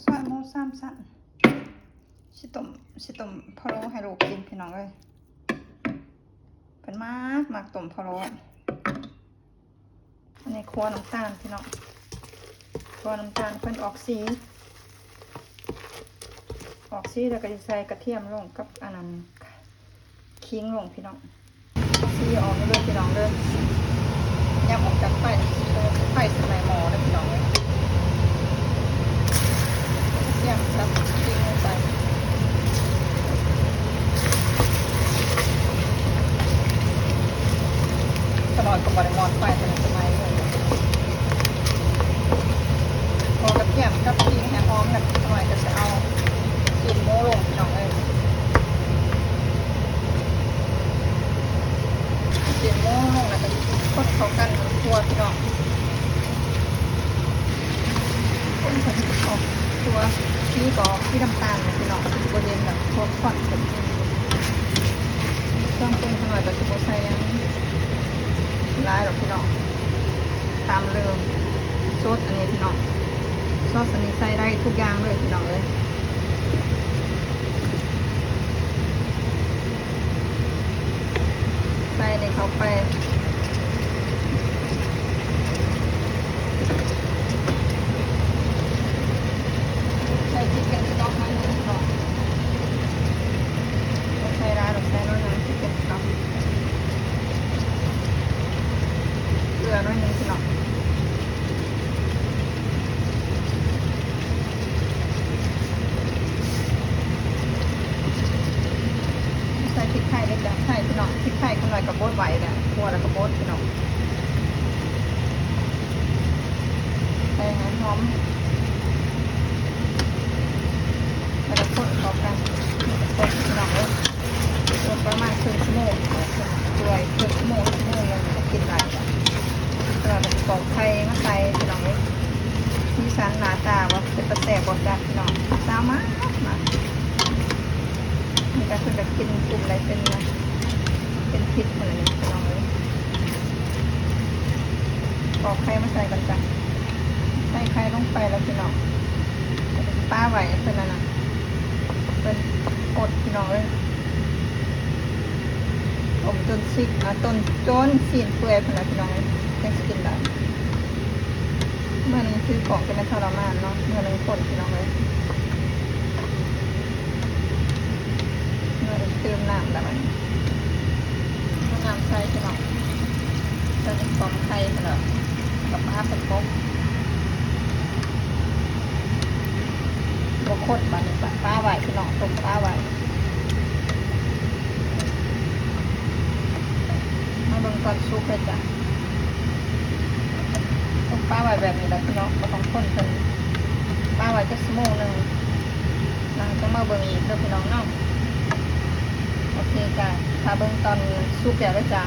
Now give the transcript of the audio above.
ຊອຍໝູສາມຊັ້ນ ຊິຕົ້ມ ຊິຕົ້ມພະໂລ້ໃຫ້ລູກກິນພີ່ນ້ອງເອີຍ ເພິ່ນມັກ ມັກຕົ້ມພະໂລ້. ອັນນີ້ຂົ້ວນ້ຳຕານພີ່ນ້ອງ ຂົ້ວນ້ຳຕານເພິ່ນອອກສີ ອອກສີແລ້ວກໍຊິໃສ່ກະທຽມລົງກັບອັນນັ້ນ ຂີງລົງພີ່ນ້ອງ ສີອອກເລີຍພີ່ນ້ອງເດີ ຍັບອອກຈາກໄຟ ໄຟໃສ່ໝໍ້ເດີພີ່ນ້ອງເອີຍ ກະທຽມກັບຂີງລົງໄປ ສະໜ້ອຍກໍບໍ່ໄດ້ມອດໄຟເທົ່າໃດ ສະໜ້ອຍເລີຍ ພໍກະທຽມກັບຂີງໃຫ້ຫອມແລ້ວ ສະໜ້ອຍກໍຈະເອົາຊີ້ນໝູລົງພີ່ນ້ອງເອີຍ. ຊີ້ນໝູລົງແລ້ວກໍຄົນເຂົ້າກັນ ຄົວພີ່ນ້ອງ ຄົນໃຫ້ມັນເຂົ້າຕົວ ສີກໍອອກສີນ້ຳຕານແຫຼະພີ່ນ້ອງ ຊິບໍ່ເຫັນແບບຄວັນ ເຄື່ອງປຸງຂ້ານ້ອຍກໍຊິບໍ່ໃສ່ຫຍັງຫຼາຍດອກພີ່ນ້ອງ ຕາມເລີ່ມ ຊອສອັນນີ້ພີ່ນ້ອງ ຊອສອັນນີ້ໃສ່ໄດ້ທຸກຢ່າງເລີຍພີ່ນ້ອງເອີຍ ໃສ່ນີ້ເຂົ້າໄປ ໃສ່ຊິກເກັນສະຕັອກໜ້ອຍໜຶ່ງເນາະ ບໍ່ໃສ່ຫຼາຍດອກ ໃສ່ໜ້ອຍໜຶ່ງ ຊິກເກັນສະຕັອກ ເກືອໜ້ອຍໜຶ່ງພີ່ນ້ອງ. ໃສ່ພິກໄທເດ້ອຈ້ະ ໃສ່ພີ່ນ້ອງ ພິກໄທຂ້ານ້ອຍກໍບົດໄວ້ແຫຼະ ຂົ້ວແລ້ວກໍບົດພີ່ນ້ອງ ໃສ່ໃຫ້ຫອມ ແລ້ວກໍຄົນເຂົ້າກັນ ຄົນພີ່ນ້ອງເອີຍ. ຕົ້ມປະມານເຄິ່ງຊົ່ວໂມງ ເພື່ອເຂົ້າຕົວ ເຄິ່ງຊົ່ວໂມງ ຊົ່ວໂມງໜຶ່ງກໍກິນໄດ້ແລ້ວ ແລ້ວກໍປອກໄຂ່ມາໃສ່ພີ່ນ້ອງເອີຍ ສີສັນໜ້າຕາວ່າເປັນຕາແຊບບໍ່ຈັກພີ່ນ້ອງ ສາວມາກ ມາກ ນີ້ກໍຄືຈະກິນກຸ່ມໃດເປັນ ເປັນພິດຫັ້ນແຫຼະພີ່ນ້ອງເອີຍ ປອກໄຂ່ມາໃສ່ກ່ອນຈ້ະ ໃສ່ໄຂ່ລົງໄປແລ້ວພີ່ນ້ອງ ປະໄວ້ເພິ່ນນັ້ນນະ ເພິ່ນອົດພີ່ນ້ອງເອີຍ ຕົ້ມຈົນຊິກ ອ່າ ຕົ້ນ ຈົນຊີ້ນເປື່ອຍພຸ້ນລະພີ່ນ້ອງເອີຍ ຈັ່ງຊິກິນໄດ້ ມື້ໜຶ່ງຖືກ້ອງກໍແມ່ນທໍລະມານເນາະ ມື້ໜຶ່ງຄົນພີ່ນ້ອງເອີຍ ເມື່ອເຕີມນ້ຳແລ້ວ ເອົານ້ຳໃສ່ພີ່ນ້ອງ ໃສ່ເປັນກອງໄຂ່ພຸ້ນລະ ກໍປາໃສ່ກົກ ບໍ່ຄົນ ບາດນີ້ປະ ປະໄວ້ພີ່ນ້ອງ ຕົ້ມປະໄວ້ ມາເບິ່ງຕອນສຸກເລີຍຈ້ະ ຕົ້ມປະໄວ້ແບບນີ້ແຫຼະພີ່ນ້ອງ ບໍ່ຕ້ອງຄົນເພິ່ນ ປະໄວ້ຈັກຊົ່ວໂມງໜຶ່ງ ແລ້ວຈັ່ງມາເບິ່ງອີກເດີພີ່ນ້ອງເນາະ ໂອເຄຈ້ະ ຖ້າເບິ່ງຕອນສຸກແລ້ວເດີຈ້ະ.